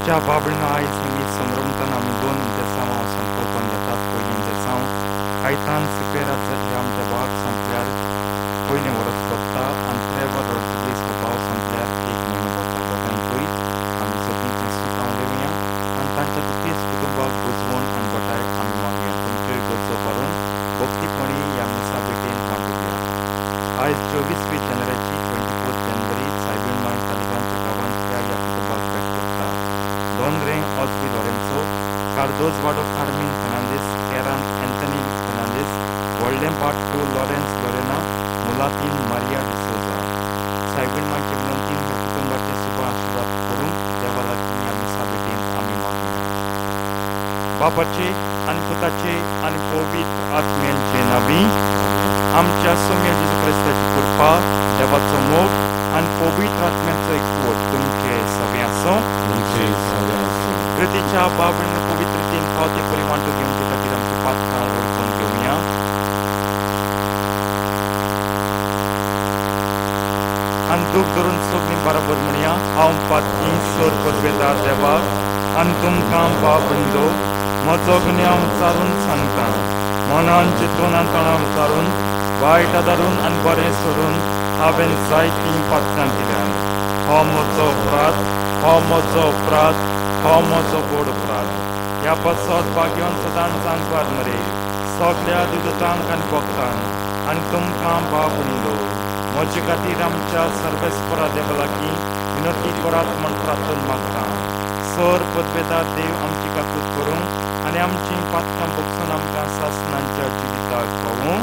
कृतीच्या बाबडीन आयज हिंगी संभ्रमतान आमी दोन इंतेसांव संकल्पन घेतात. पयलीं इंतेसांव कायतान सिपेराचो ह्या आमच्या भाग सोंपल्यार पयलें वर्स सोंपता आनी ट्रेवर रॉड्रिगीस हो भाव सोंपल्यार एक म्हयनो भरता. दोगांयकूय आमी सगळीं सुखां देवया आनी तांच्या दुखेस्त कुटुंबाक बुजवण आनी गोटाय आमी मागया. तुमच्योय गरजो भरून भक्तीपणी ह्या मिसा भेटेन वांटूया. आयज 24 जानेवारीची 24 जानेवारी सायबीण माय तालिगांवच्या गांवांतल्या ह्या कुटुंबाक भेट करता. दोन रे ऑजबी लॉरेन्सो, कार्दोज वाडो कार्मीन फेर्नांदीस, केरांत एंथनी फेर्नांदीस, व्हडलें बाट two Lawrence Lorena, मुलातीन Maria D'Souza. सायबीण मायचे विनंतीन ह्या कुटुंबाचे सुबा आशिर्वाद करूंक देवा लागीं ह्या मिसा भेटेंत आमी मागया. बापाचे आनी पुताचे आनी पवित्र आत्म्यांचे नावी आमच्या सोम्या जेजू क्रिस्ताची कृपा, देवाचो मोग आनी पवित्र आत्म्याचो एकवट तुमचे सगळें आसूं. कृतीच्या बाबडीन पवित्रतेन फावते परी वांटो घेवचे खातीर आमची पात्रां ओळखून घेवया. आनी दूख धरून सगळीं बराबर म्हणया, हांव पातकी सर पदवेदार देवाक आनी तुमकां बाबडींदो म्हजो गुन्यांव विचारून सांगता. मनान चिंतून आनी तोंडान विचारून वायट आदारून आनी बरें सोडून हांवें जायतीं पातकां केल्यात. हो म्हजो अपराध, हो म्हजो अपराध, हो म्हजो गोड अपराध. ह्या पासत भाग्यवन सदांच सांगपार मरे सगल्या दुदतांक आनी भक्तांक आनी तुमकां बाबडींदो म्हजे खातीर आमच्या सर्वेस्परा देवा लागीं विनंती करात म्हण प्रार्थन मागता. सर पदवेदार देव आमची काकूत करूं आनी आमची पातकां बगसून आमकां सासणांच्या जिविताक पावूं.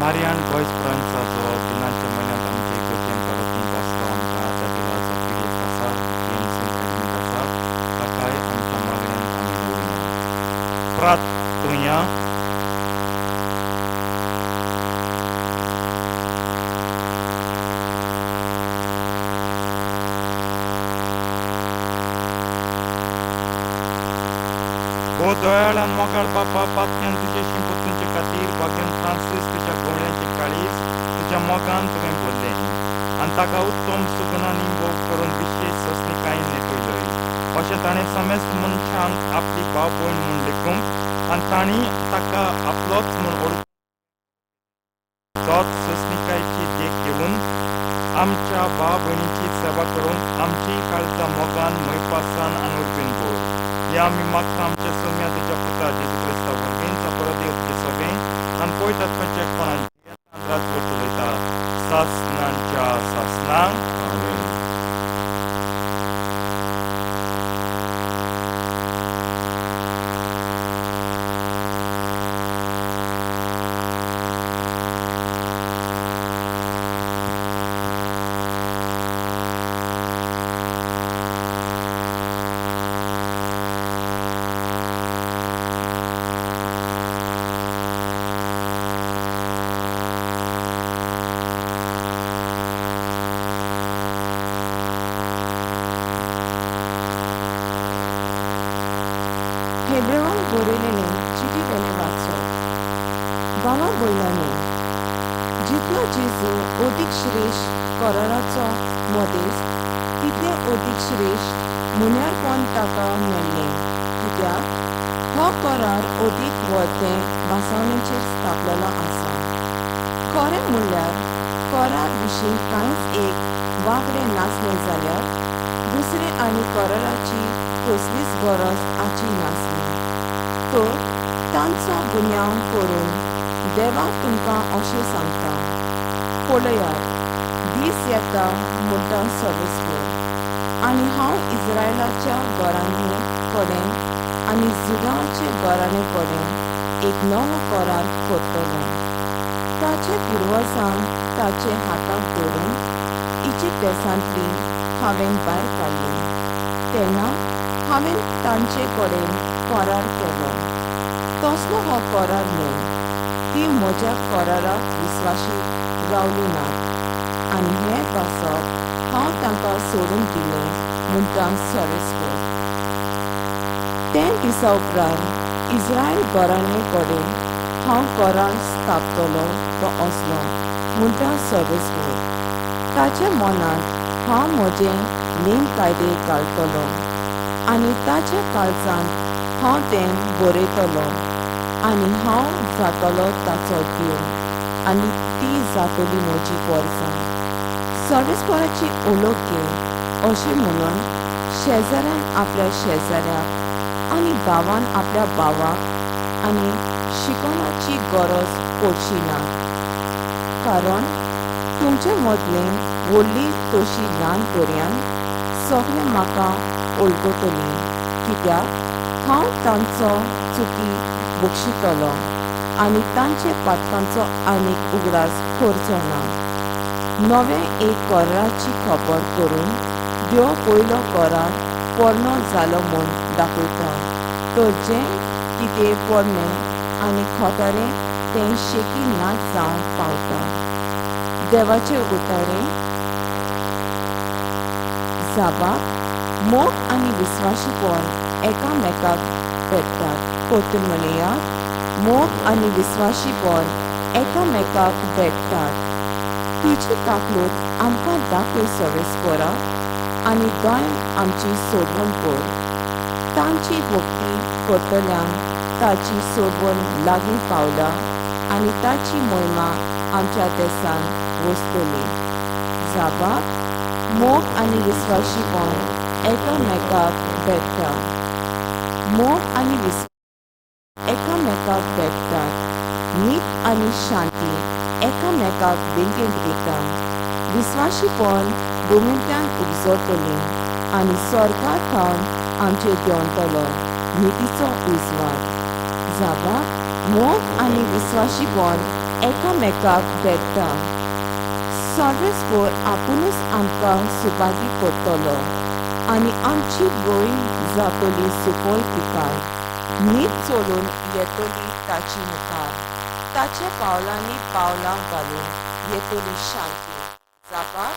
मारियान गोयस फ्रांसा जो दिनाच्या म्हयन्यांत आमचे इगर्जेन पारोती वास्को आमकां आदार दिला, जो पिडेस्त आसा, जीएमसींत एडमीट आसा, ताकाय आमच्या मागण्यांत आमी दवरुया. प्रार्थुया. ओ दयाळ आनी मोगाळ बापा, पातक्यान तुजे शिंपतुंचे खातीर भाग्यान फ्रांसीस तुज्या गवळ्यांचे काळीज तुज्या मोगान तुवें भरलें आनी ताका उत्तम सुगुणांनी भोग करून विशेश सोंसणिकायेन नेपयलय. अशें ताणें समेस्त मनशांक आपली भाव भयण म्हूण लेखूंक आनी तांणी ताका आपलोच म्हूण ओळख तोच सोंसणिकायेची देख घेवन आमच्या भाव भयणीची सेवा करूंक आमची काळजां मोगान मोयपासान आनी उर्बेन भर. ह्या आमी मागता आमच्या सोम्या तुज्या पुता जेजू क्रिस्ता वरवीं, जो परत येवचे सगळें आनी पवित्र आत्म्याच्या कोणान राजभर चलयता सासणांच्या सासणांक. हेब्रेवांक बरयलेलें चिटी वेलें वाचप. भावा भयणांनो, जितलो जेजू अदीक श्रेश्ठ कराराचो मदेस तितलें अदीक श्रेश्ठ मुन्यारपण ताका मेळ्ळें. कित्याक हो करार अदीक व्हडले भासावणेचेर स्थापलेलो आसा. खरें म्हणल्यार करार विशीं कांयच एक वागडें नासलें जाल्यार दुसरें आनी कराराची कसलीच गरज आची नासली. तर तांचो गुन्यांव करून देवा तुमकां अशें सांगता, पळयात दीस येता म्हणटा सर्वेस्पर, आनी हांव इस्रायलाच्या घराणे कडेन आनी जुदाचे घराणे कडेन एक नवो करार करतलो. ताचे पुर्वजांक ताचे हाताक धरून इजिप्त देशांतली हांवें भायर काडली तेन्ना हांवें तांचे कडेन करार केलो. तसलो हो करार न्हय. ती म्हज्या कराराक विस्वाशी रावली नात आनी हें पासत हांव तांकां सोडून दिलें म्हणटा सर्वेस्पर. ते दिसा उपरांत इस्रायल घराणे कडेन हांव करार स्थापतलो तो असलो म्हणटा सर्वेस्पर. ताच्या मनांत हांव म्हजे नेम कायदे घालतलो आनी ताच्या काळजांत हांव तें बरयतलो आनी हांव जातलो ताचो देव आनी ती जातली म्हजी पोरसां. सर्वेस्पराची उलोवप घे अशें म्हणून शेजाऱ्यान आपल्या शेजाऱ्याक आनी भावान आपल्या भावाक आनी शिकोवपाची गरज पडची ना, कारण तुमचे मदले व्हडली तशी ल्हान पर्यंत सगळे म्हाका वळखतली, कित्याक हांव तांचो चुकी बक्षितलो आनी तांचे पातकांचो आनीक उगडास करचो ना. नवें एक कराराची खबर करून देव पयलो करार पोरणो जालो म्हूण दाखयता, तर जें कितें पोरणें आनी खोतारें तें शेकी नाच जावंक पावता. देवाचे उतारे जाबाक मोग आनी विस्वाशीपण एकामेकाक भेटतात. परतून म्हणया, मोग आनी विस्वाशीपण एकामेकाक भेटतात. तुजी काकलूत आमकां दाखय सर्वेस्परा आनी दयान आमची सोडवण कर. तांची भक्ती करतल्यांक ताची सोडवण लागीं पावला आनी ताची मोहिमा आमच्या देसान वसतली. जाबाक मोग आनी विस्वाशीपण एकामेकाक भेटता. मोग आनी विस्वास एकामेकाक भेटतात. नीत आनी शांती एकामेकाक देणगेंत दिता. विस्वाशीपण भुमींतल्यान उपजतली आनी स्वर्गा थावन आमचेर देंवतलो नितीचो उजवाड. जाबाक मोग आनी विस्वाशीपण एकामेकाक भेटता. सर्वेस्पर आपुणूच आमकां सुभागी करतलो आनी आमची भंय जातली सुकोय पिकाय. नीत चलून येतली ताची मुखार, ताच्या पावलांनी पावलां घालून येतली शांती. जाबाक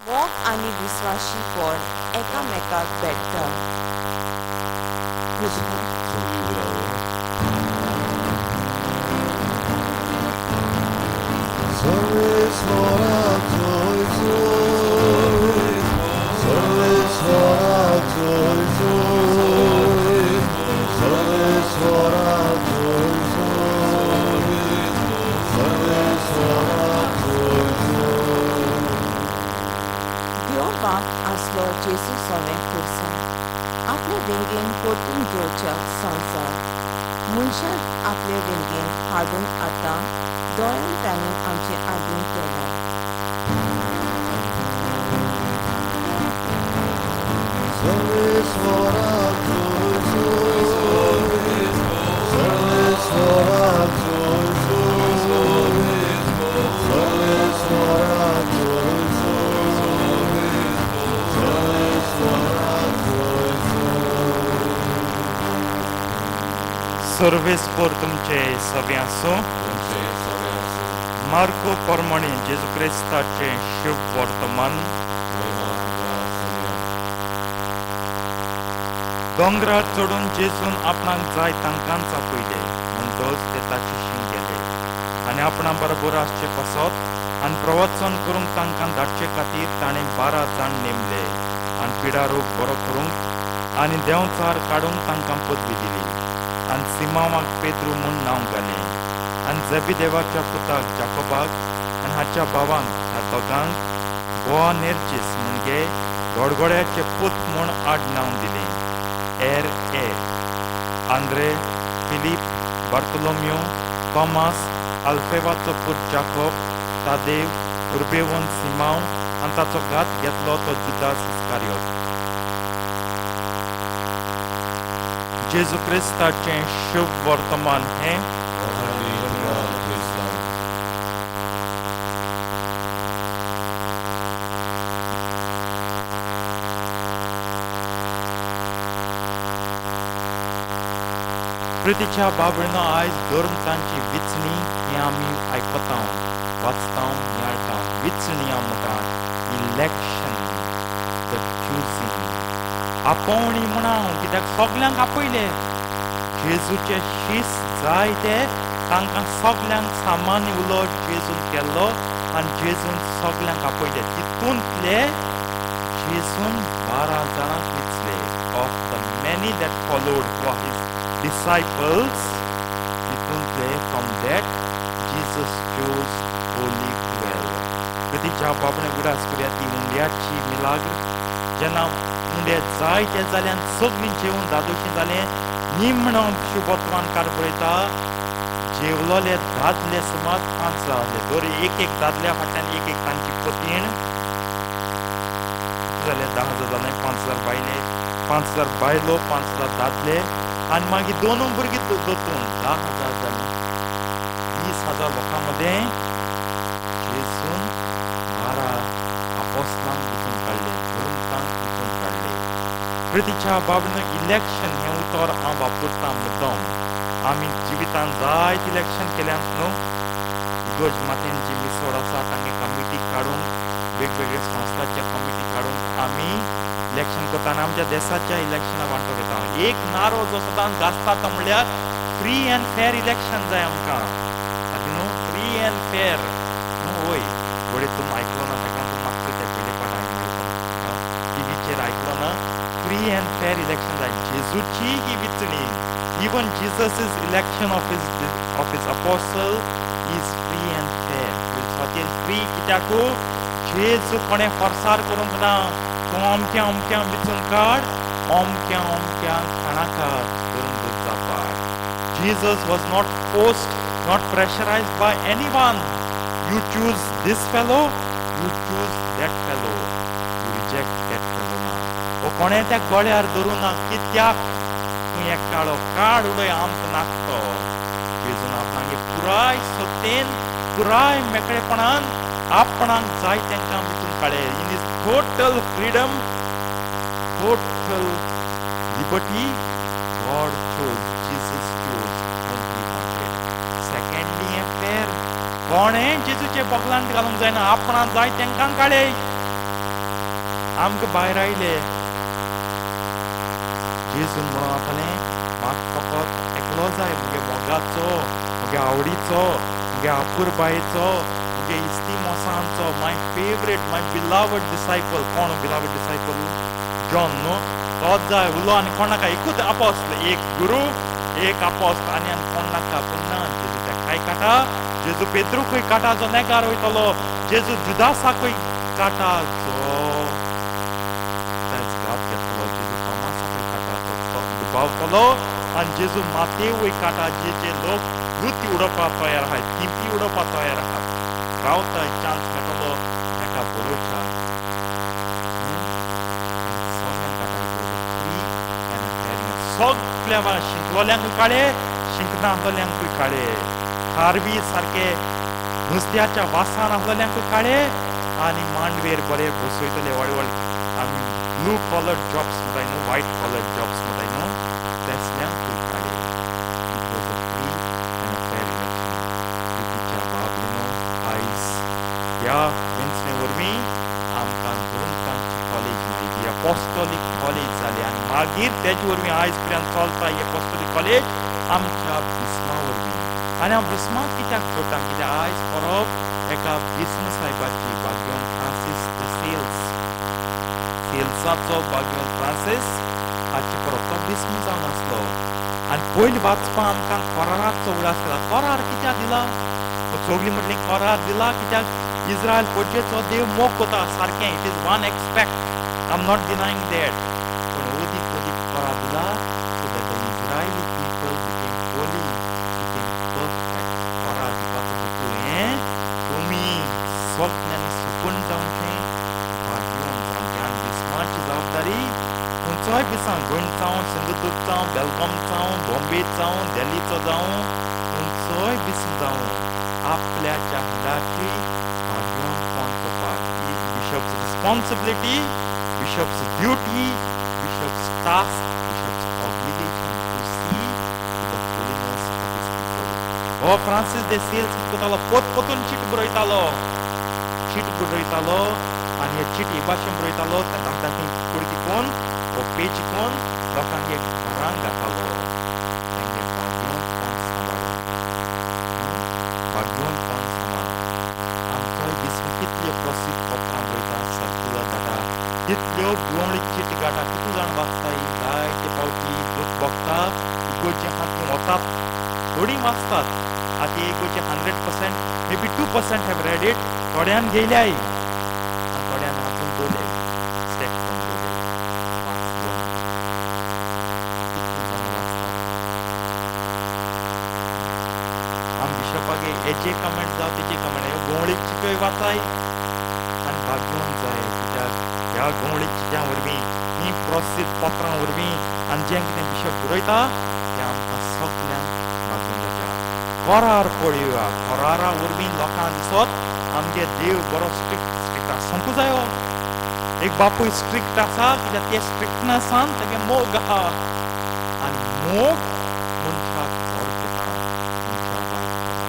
मोग आनी विस्वाशीपण एकामेकाक भेटता. देव बाप आसलो जेजू सवें खुर्सा आपले देणगेन परतून घेवच्या संवसार मनशान आपले देणगेन हाडून आतां दयान ताणें आमचे आदीन केला. सर्वेस्पर तुमचे सगळे आसूं. मार्को प्रमाणे जेजू क्रिस्ताचें शुभ वर्तमान. दोंगरार चडून जेजून आपणाक जाय तांकांच आपयले, म्हणटच ते ताचे शीं गेले आनी आपणा बरोबर आसचे पासत आनी प्रवचन करूंक तांकां धाडचे खातीर ताणें 12 जाण नेमले आनी पिडा रोग बरो करूंक आनी देंवचार काडूंक तांकां पदवी दिली. आनी सिमांवाक पेद्रू म्हूण नांव घालें आनी जेबेदेवाच्या पुताक जाकोबाक आनी हाच्या भावांक ह्या दोगांक बोआनेर्जीस म्हणजे गडगड्याचे पूत म्हूण आडनांव दिलें. एर ए आंद्रे, फिलीप, बार्तोलोमियो, थॉमास, आल्फेवाचो पूत जाकोब, तादेव, उर्बेवन सिमांव आनी ताचो घात घेतलो तो जुदास इस्कारियोत. जेजू क्रिस्ताचें शुभ वर्तमान हें. बरणी तुका क्रिस्तांव. प्रितीच्या बाबडीनो, आयज धर्मतांची विचणी हें आमी आयकता, वाचता, नियाळटा. विचणी हांव म्हणटा इलेक्शन, the choosing. आपोवणी म्हणा हांव, कित्याक सगल्यांक आपयले. जेजूचे शीस जाय ते तांकां सगल्यांक सामान्य उलो जेजून केल्लो आनी जेजून सगल्यांक आपयले. तितूंतले जेजून 12 जाणांक विचले. Of the many that followed his disciples, तितूंतले from that Jesus chose only 12. प्रितीच्या बाबणे, उगडास करुया ती उंड्याची मिलाग्र. जेन्ना उंडे जायते जाले आनी सगळीं जेवन दादोशी जालें, निमणो शुभत्वान काड पळयता जेवलोले दादले सुमार 5000 आसले. दर एक एक दादल्या फाटल्यान एक एक तांची पतीण जाले. 10,000 जाले, 5000 बायले, 5000 बायलो, 5000 दादले आनी मागीर दोनूय भुरगीं दोतून 10,000 जालीं. 20,000 लोकां मदें जेजून 12 आपोस्लांक विचून काडले, धर्मतांक विचून काडले. प्रितीच्या बाबीनो, इलेक्शन हें उतर हांव वापरता मुद्दम. आमी जिवितान जायत इलेक्शन केल्यात न्हू. इगर्ज मातेन जी मिसोड आसा तांगे कमिटी काडूंक, वेगवेगळे संस्थाच्या कमिटी काडूंक आमी इलेक्शन करता आनी आमच्या देसाच्या इलेक्शना वांटो घेता. एक नारो जो सदांच गाजता तो म्हणल्यार फ्री अँड फेर इलेक्शन जाय आमकां. सारकें न्हू? फ्री अँड फेर न्हू? वय, घडये तुमी आयकलो ना ताका तूं म्हाका ते पयले फावट हांवें म्हणलें टिवीचेर आयकलो ना. फ्री अँड फेर इलेक्शन जाय. जेजूची ही विचणी, even Jesus' election of his apostle is free and fair. स्वातीन free कित्याकू जेजू कोणें फोर्सार करूंक ना, तूं अमक्या अमक्या विचून काड, अमक्या अमक्या खाणाकार धर्मदूत जावपाक. Jesus was not forced, not pressurized by anyone. You choose this fellow, you choose that fellow, you reject that fellow ना. ओ कोणें त्या गळ्यार धरूं ना, कित्याक तूं एक काळो काड उडय, आमकां नाकतो. जेजून आपणागे पुराय सत्तेन, पुराय मेकळेपणान आपणाक जाय तांकां विचून काडले. In his total freedom, total liberty, God chose, Jesus chose whom he wanted. Secondly, हें फेर. कोणें जेजूचे बगलांत घालूंक जायना, आपणाक जाय तांकां काडले. आमकां भायर आयले जेजून म्हणून जातालें, म्हाका फकत एकलो जाय, म्हगे मोगाचो, म्हगे आवडीचो, म्हगे आपुरबायेचो, म्हगे इस्तिमोसांचो, my favourite, my beloved disciple. कोण बिलावड डिसायपल? जॉन न्हू? तोच जाय उलो आनी कोण नाका. एकूच आपोस्ल, एक गुरू, एक आपोस्ल आनी आनी कोण नाका. पूण ना, जेजू तेकाय काटा, जेजू पेद्रूकूय काटा जो नेगार वयतलो, जेजू जुदासाकूय काटा जो तेच घात घेतलो, जेजू थॉमासाकूय काटा जो दुबावतलो आनी जेजू मातेवूय काटा जेचे लोक लुती उडोवपाक तयार आहात, थिंपी उडोवपाक तयार आहात, रावता चान्स मेळटलो ताका बरोवच्याक. सगळ्यांक काटा. Free and fairness. सगल्या शिंकलोल्यांकूय काडे, शिंकना आहलोल्यांकूय काडे, खारवी सारके नुस्त्याच्या वासान आहलोल्यांकूय काडे आनी मांडवेर बरे बसयतले व्हड व्हड आमी ब्लू कॉलर जॉब्स म्हणटाय न्हू, व्हायट कॉलर जॉब्स म्हणटाय न्हू, तेसल्यांकूय काडे. It was a free and a fair election. प्रितीच्या बाबीनो, आयज ह्या वेंचणे वरवीं आमकां धर्मतांची कॉलेज मेळ्ळी, ती एपोस्टोलीक कॉलेज जाली आनी मागीर तेजे वरवीं आयज पर्यंत चलता ही एपोस्टोलीक कॉलेज आमच्या बिस्मा वरवीं. आनी हांव बिस्माक कित्याक जोडटा? कित्याक आयज परब एका बिस्म साहेबाची, बाग्योन फ्रांसीस the sales, सेल्साचो बाग्योन फ्रांसीस हाची परब. तो बिस्म जावन आसलो आनी पयलीं वाचपा आमकां कोराराचो उगडास केला. कोरार कित्याक दिला? सगळीं म्हटलीं कोरार दिला कित्याक इस्रायल पोडजेचो देव मोग कोता सारकें. It is one expect, I am not denying that. पूण अदीक अदीक कोरार दिला so that the Israeli people became holy, became perfect. कोरार दिवपाचो हेतू हें तुमी सगल्यांनी सुकून जावचें, भाग्यवंत जावचें. आनी बिस्माची जबाबदारी खंयचोय बिसांव, गोंय जावं, सिंधुदुर्ग जावं, बेलगाम जावं, बॉम्बे जावं, दिल्लीचो जावं, खंयचोय बिस्म जावं, आपल्याच्या हिंडाची भाग्यवंतपण करपाक. Bishop's responsibility, bishop's duty, bishop's task, bishop's obligation to see to the holiness of his people. हो फ्रांसीस दे सेल्स कितें करतालो? पोत पोतून चीट बरयतालो, चीट बरयतालो. आनी हे चीट हे भाशेन बरयतालो, तांकां कुडकी कोन वो पेज कोन लोकांक एक घरांक घातालो. तेंगे भाग्यवंतपण सांबाळून, भाग्यवंतपण सांबाळून. आमचोय बिस्म कितल्यो प्रसिद्ध पत्रां बरयता, सर्कुलर धाडटा, तितल्यो गोवळी चीट घाटा. कितले जाण वाचताय? जायते फावटी दूख भोगता. इगोर्जे आहा ती वतात, थोडीं वाचतात. आतां इगोर्जे 100% may be 2% have read it. थोड्यान घेयल्याय आनी थोड्यान हातून दवरले, स्टॅक करून दवरले, वाचलो ना. कितले जाण वाचतात? आम बिशपागे हेजे कमेंट जावं तेजे कमेंट, ह्यो गोवळी चिट्योय वाचाय आनी भाग्यवंत जाय. कित्याक ह्या गोवळी चिट्यां वरवीं, हीं प्रसिद्ध पत्रां वरवीं आनी जें कितें बिशप बरयता तें आमकां सगल्यांक भाग्यवंत जाता. कोरार पळोवया, कोरारा वरवीं लोकांक दिसत आमगे देव बरो स्ट्रिक्ट स्ट्रिक्ट आसूंक जायो. एक बापूय स्ट्रिक्ट आसा कित्याक ते स्ट्रिक्टनसान तेगे मोग आहा. आनी मोग मनशाक व्हड करता, मनशाक वायट करता.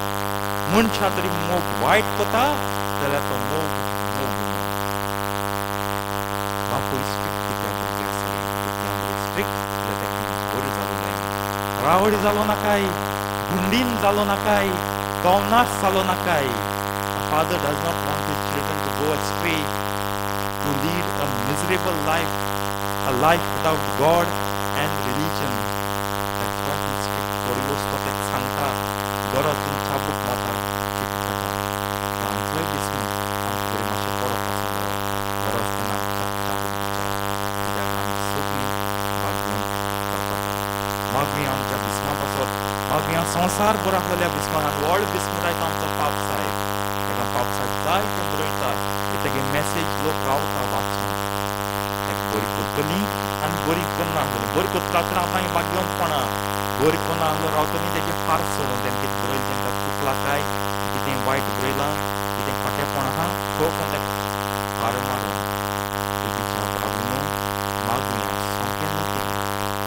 मनशा तरी मोग वायट करता जाल्यार तो मोग मोग न्हू. बापूय स्ट्रिक्ट कित्याक भुरग्यां सगळें, भुरग्यां बरी स्ट्रिक्ट कित्याक तेका बरी जालो जायना. रावडी जालो नाकाय, गुंडीन जालो नाकाय, तोवनाश जालो नाकाय. A father does not want his children to go astray, to lead a miserable life, a life without God and religion. That's why he strict. थोडी वस्तू ताका सांगता, गरज चाबूक मारता, चिट काडटा. पूण आमचोय बिस्म आमचे बरी मातशें परत आसूंक जायो. गरज तेन्ना चाबूक दिवच्या, कित्याक आमी सगळीं भाग्यवंत जावपाक जाय. मागुया आमच्या बिस्मा पासत, मागुया संवसार बरो आसलेल्या बिस्माक. आनी व्हड बिस्म रायता आमचो पाप साहेब. ताका पाप साहेब जायतें बरयता. तेगे मॅसेज लोक रावता वाचूंक. ताका बरी करतली आनी बरी करना आसतली. बरी करतलो आसतना आपणाक भाग्यवंतपणां, बरी करना आसलो रावतली तेजें फार सोडून. तेणें कितें बरयलें तेंकां चुकलां काय, कितें वायट बरयलां, कितें खोटेपण आहा, ठोक ताका फार मारून. तेच्या बाबीनो मागुया सामकें न्हू तें.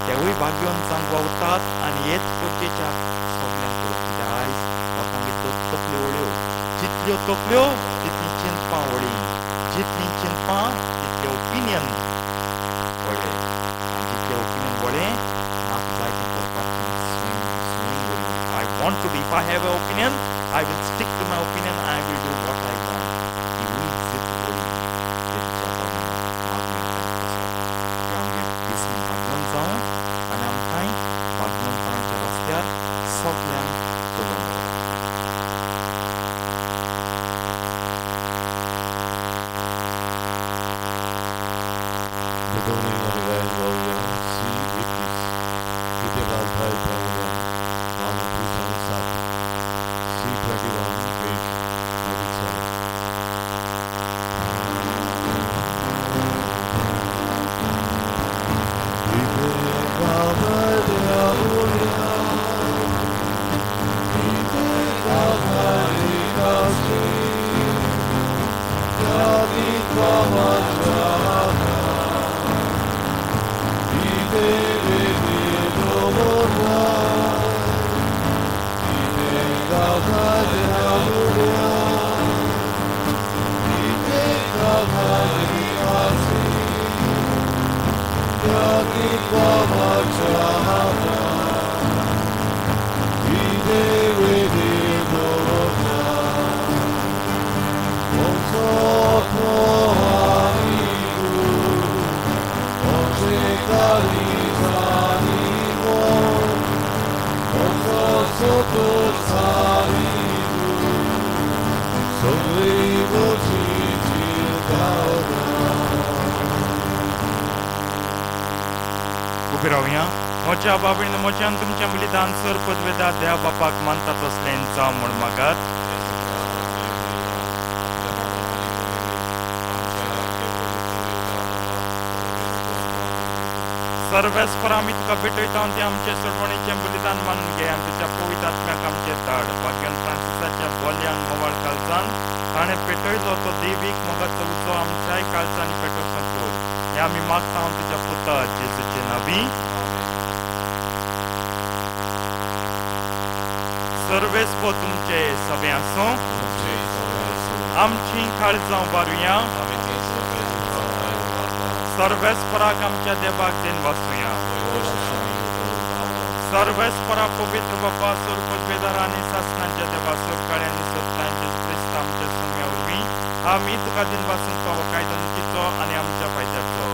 तेवूय भाग्यवंत जावंक वावुरतात आनी हेच पोटयेच्या सगल्यांक करूंक. कित्याक आयज लोकांगेर तकल्यो वळ्यो, जितल्यो तकल्यो तितलीं चिंतपां वळी, जितलीं चिंतपां तितलें ओपिनियन वळें. आनी जितलें ओपिनियन वळें म्हाका जाय तें करपाचें स्वयं स्वयं वळी. I want to do, if I have a opinion I will stick to my opinion, I will do what I want. तिवूय जित वळी. तेच्या बाबीन मागुया तांचे पासत की आमगे बिस्म भाग्यवंत जावं आनी आमकांय भाग्यवंतपणाच्या रस्त्यार सगल्यांक चलोवन व्हरों. Begoning आमी गायन गावया सी 21, कितें घालताय देवण्यान, पान 277, सी 21, पेज 37. उबी रावया. म्हज्या बाबडीन म्हज्यान तुमच्या बलिदान सर पदवेदा देवा बापाक मानता तसलें जावं म्हूण मागात. सर्वेस्पर आमी तुका भेटयता ते आमचे सोडवणीचें बलिदान मानून घे आनी तुज्या पवित्र आत्म्याक आमचेर धाड. भाग्यान फ्रांसिसाच्या बोल्यान मोवाळ काळजान ताणें पेटयलो तो देवीक मोगाचो उजो आमच्याय काळजांनी पेटोवचो कर. हें आमी मागता तुज्या पुता जेजूचे नांवी. सर्वेस्पर तुमचे सगळें आसूं. आमची काळजां उबारुया. सर्वेस्पराक आमच्या देवाक then वाचुया. सर्वेस्परा पवित्र बापा सोर पदवेदार आनी सासणाच्या देवा सोर काळ्यांनी सोदतां जेजू क्रिस्त आमच्या स्वाम्या वरवीं आमी तुका दिन वाचूंक फावो कायदो नितीचो आनी आमच्या फायद्याचो.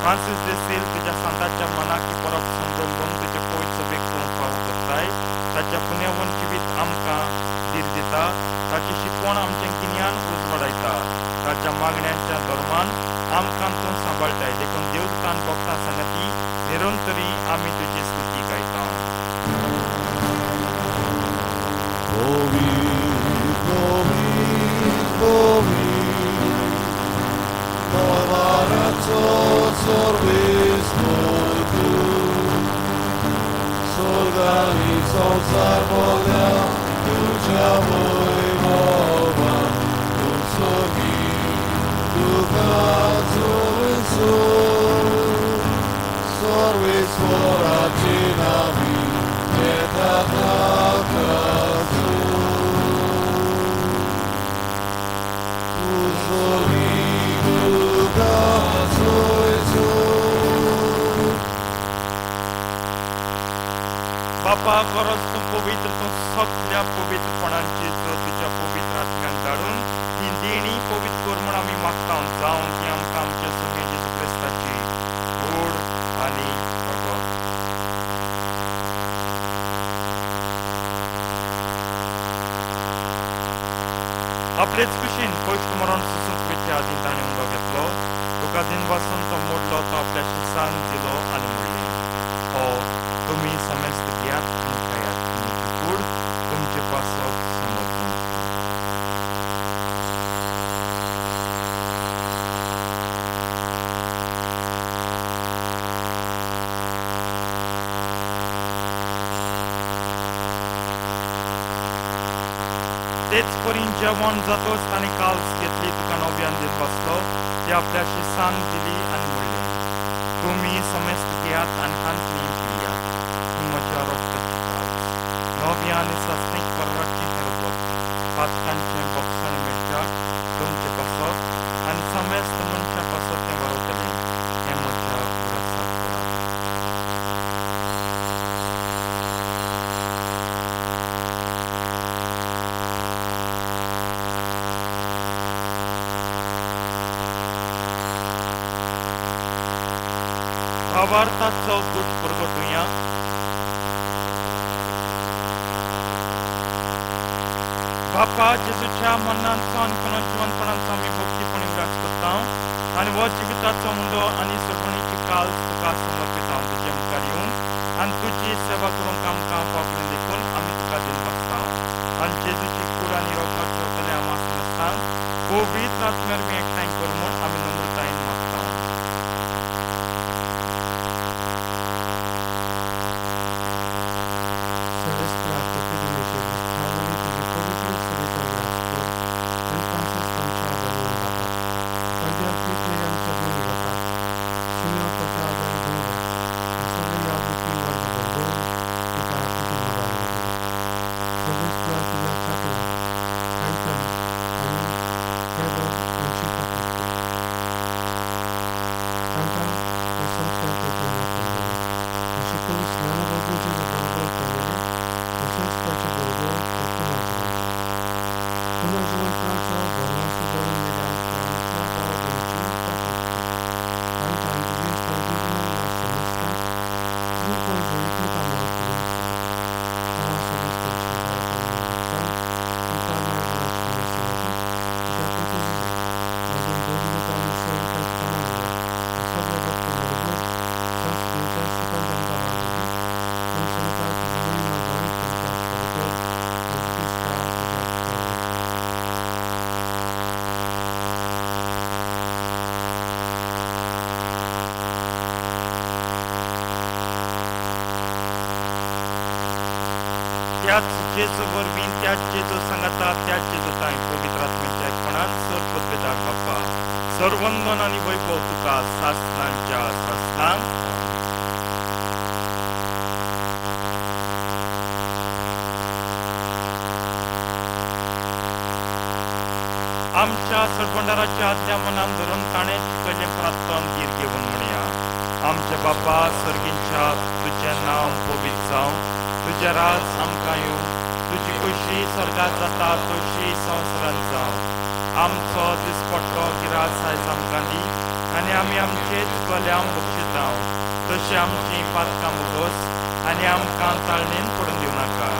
फ्रांसीस दे सेल तुज्या सांताच्या मनाक ही परब संभ्रम तुजे पवित्र सभेक तूं फावो करताय. ताच्या पुण्यावन जिवीत आमकां धीर दिता. ताची शिकवण आमचें गिन्यान उजवाडायता. ताच्या मागण्यांच्या धर्मान आमकां तूं सांबाळटाय. देखून देवदूतान भक्तां सांगाती निरंतरी आमी तुजी स्तुती गायता. संसार बोल्या तुझ्या वैभवान तुमसोगी तुका जोविसो सर्वेश्वराचे नावी येता ताकाचो तुमसोगी तुका जोविसो. बापा गरज तूं पवित्र तूं सगल्या पवित्रपणांची जो तुज्या पवित्र आत्म्याक धाडून ही देणी पवित्र कर म्हूण आमी मागता. जावन ती आमकां आमच्या स्वामी जेजू क्रिस्ताची गोड आनी रगत. आपलेच कुशीन कश्ट मरण सोसूंक वयचे आदीं ताणें उंडो घेतलो. तुका दिनवासून तो मोडलो. तो आपल्या शिसांक दिलो आनी म्हणलें, हो तुमी समेस्त घेयात आनी खायात. म्हजी कूड तुमचे पासत समर्पण. तेच परी जेवण जातोच ताणें काल्स घेतली. तुका नव्यान दीत बसलो. ती आपल्या शिसांक दिली आनी म्हणलें, तुमी समेस्त घेयात आनी हांतली पियात. ही म्हज्या रगताची काल्स नव्या आनी सासणीक कराराचें हें रगत पातकांचें बक्षण मेळच्याक तुमचे पासत आनी समेस्त मनशां पासत तें वारवतलें. हें म्हज्या उगडासाक करात. भावार्थाचो गूट परगटुया. बापा जेजूच्या मरणांचो आनी पुनर्जिवनपणाचो आमी भक्तीपणी उगडास करता आनी हो जिविताचो उंडो आनी सोडवणीची काल तुका समर्पिता. तुजे मुखार येवंक आनी तुजी सेवा करूंक आमकां फावलें देखून आमी तुका दिन बसता. आनी जेजूची कूड आनी रगत जेवतले आमा समजतांक पवित्र आत्म्या वरवीं एकठांय कर म्हूण आमी नम्रतायेन मागता. तुजी पवित्र सभेचो उगडास कर आनी फ्रांसीस आमच्या बलवंत बापाक, पडद्यार पूत मेरी आमच्या दोनी बापाक त्याच जेजू वरवीं, त्याच जेजू सांगाता, त्याच जेजू तांय पवित्र आत्म्याच्या एकपणान सर पदवेदार बाप्पा, सर्वंदन आनी वैभव तुका सासनांच्या सासनांक. आमच्या सरबंडाराच्या आदल्या मनान धरून ताणें शिकयल्लें प्रार्थन धीर घेवन म्हणया. आमच्या बापा सर्गींच्या, तुजें नांव पवित्र जावं, तुजें राज आमकां येवं, तुजी खोशी स्वर्गात जाता तशी संवसारांत जावं. आमचो दिसपट्टो गिरास आयज आमकां दी आनी आमी आमचे चुकल्यां बक्षितांव, तशें आमचीं पातकां मुगोस आनी आमकां ताळणेन पडून दिवं नाका,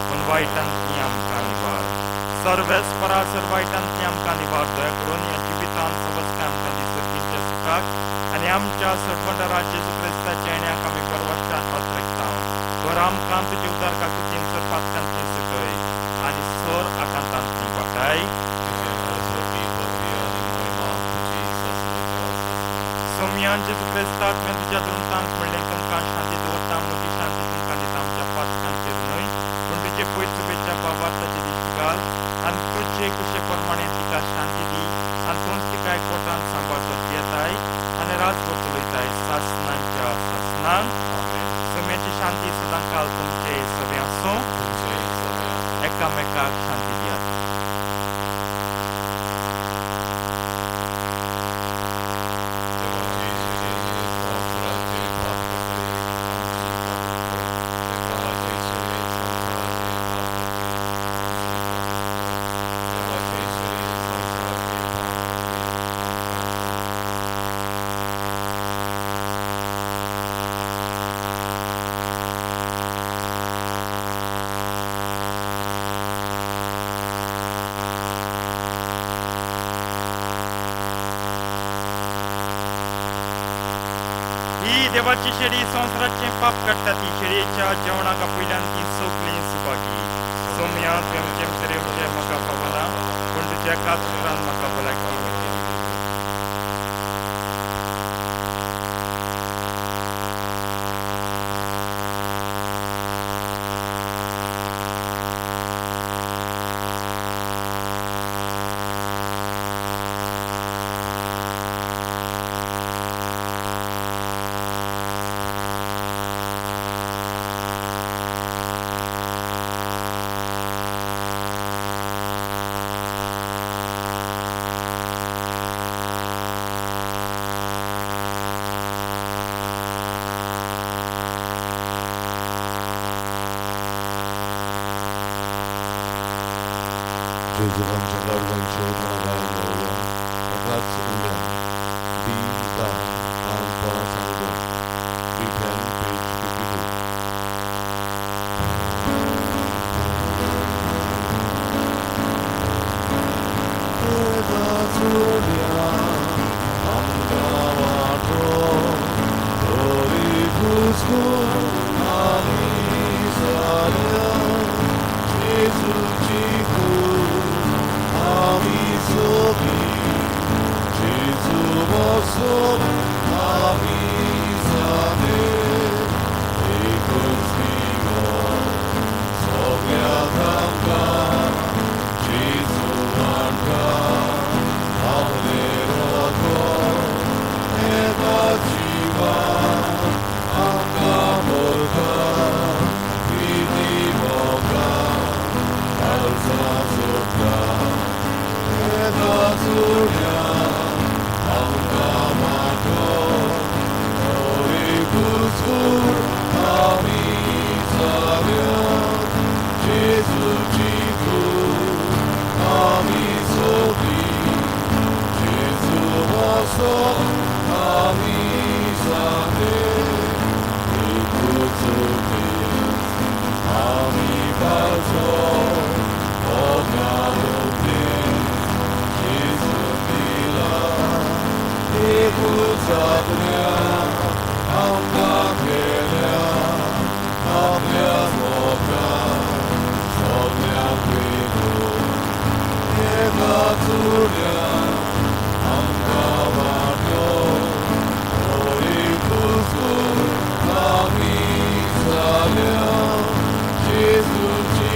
पूण वायटांतली आमकां निवार. सर्वेस्परा सर वायटांतली आमकां निवार. दया करून ह्या जिवितांत सवस्काय आमकां दी सर्गींच्या सुखाक आनी आमच्या सरबंडारा जेजू क्रिस्ताच्या येण्याक आमी परवशान पात्रयता. तर आमकां तुजे उदार काकुतीन सर पातकांतली सुटय आनी सर आकांतांतली वाटाय. सोमयान जेजू क्रिस्ता तुवें तुज्या द्रुमतांक म्हणलें, तुमकां शांती दवरता, म्हजी शांती तुमकां दिता. आमच्या पातकांचेर न्हय पूण तुजे पयसुबेच्या बाबार्थाची दिश्टी घाल आनी तुजे कुशे प्रमाणे तिका शांती दी आनी तूंच तिका एकवटान सांबाळ येताय आनी राजभर चलयताय सासनांच्या सासनांक. सम्याची शांती सदांकाल तुमचे सगळे आसूं. एकामेकाक शांती दियात. ही देवाची शेळी संवसाराचें पाप काडटा, ती शेळयेच्या जेवणाक आपयल्यान ती सगळीं सुभागी. सोमया तुवें म्हजें भितर येवचें म्हाका फावना, पूण तुज्या एकाच उतरान म्हाका भलायकी मेळटली. जेजूक आमच्या गाडवांचे उठाना गायन गावया. एकाच उल्यान बी 10 पान 52, B10 page 52. एकाच उल्यान आमकां वाटो तरी घुसकून आमी साऱ्या जेजूची आमी सोबी, जेजू बसोन आमी जाले, एकूच दिवो सगळ्याक आमकां, जेजू वाडटा आपलें रगत, एका जिवान आमकां भरता, प्रिती मोगान काळजां जोडटा. एकाच उल्यान आमकां वाटो तरी घुसकून आमी जाल्या, जेजूची कूड आमी सोबी, जेजू बसोन आमी जाले, एकूच उपदेश आमी पाळचो, मोगान उपदेश जेजून दिला, एकूच आज्ञा आमकां केल्या, आपल्या मोगान सगळ्यांक वेगून, एकाच उल्यान आमकां वाटो तरी घुसकून आमी जाल्या, जेजूची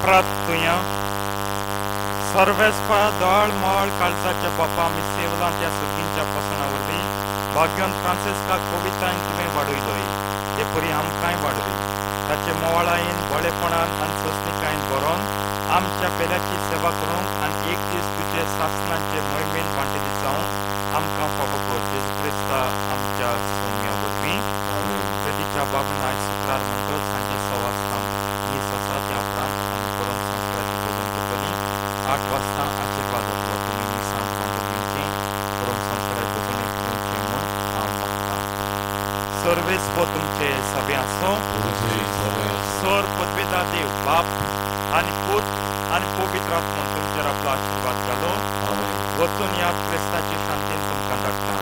प्रार्थुया. सर्वेस्पा दळ मळ काळजाच्या बापा, आमी सेवलां त्या सगळींच्या पसना वरवीं भाग्योन फ्रांसिस्का कवितायन तुवें वाडयलोय ते परी आमकांय वाडय. ताचे मोवाळायेन, बळेपणान आनी सोंसणिकायेन बरोवन आमच्या पेल्याची सेवा करूंक आनी एक दीस तुजे सासणाचे मोहिमेन वांटेली जावंक आमकां फावो कर, जेजू क्रिस्ता आमच्या सोम्या वरवीं. प्रतीच्या बाबून आयज शुक्रार म्हणटच सांजे 6 वाजता मीस आसा. त्या उपरांत आमी परम संस्काराची भजन करतली. 8 वाजता आशिर्वाद जातलो. तुमी मिसांत वांटो घेवचें, परम संस्काराचे भजनेक येवचें म्हूण हांव मागतां. सर्वेस्पो तुमचे सभे आसो. सर पदवेदा देव बाप आनी पूत आनी पवित्र आत्मो तुमचेर आपलो आशिर्वाद घालो. वचून याद, क्रिस्ताचे शांतीन तुमकां धाडटा.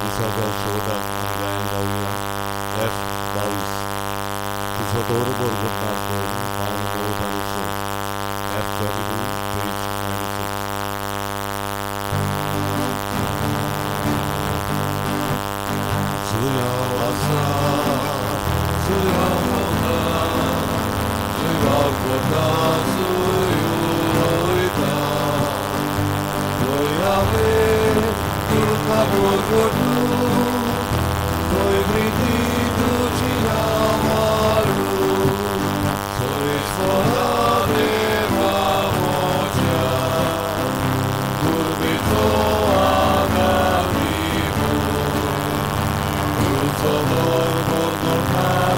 मिसाच्या शेवटाक आमी गायन गावया एफ 22, तिचो दौरभर गुटनास दवर, पान 9 आनी 6, एफ 22 पेज 96. जुया वासा जुया मोता जुया कोता जुयोयता जुयावे तुका बोगोटू Toi vriti tu amaru, toi sforave mamoja, gurbito agavimu, tu tomor morno.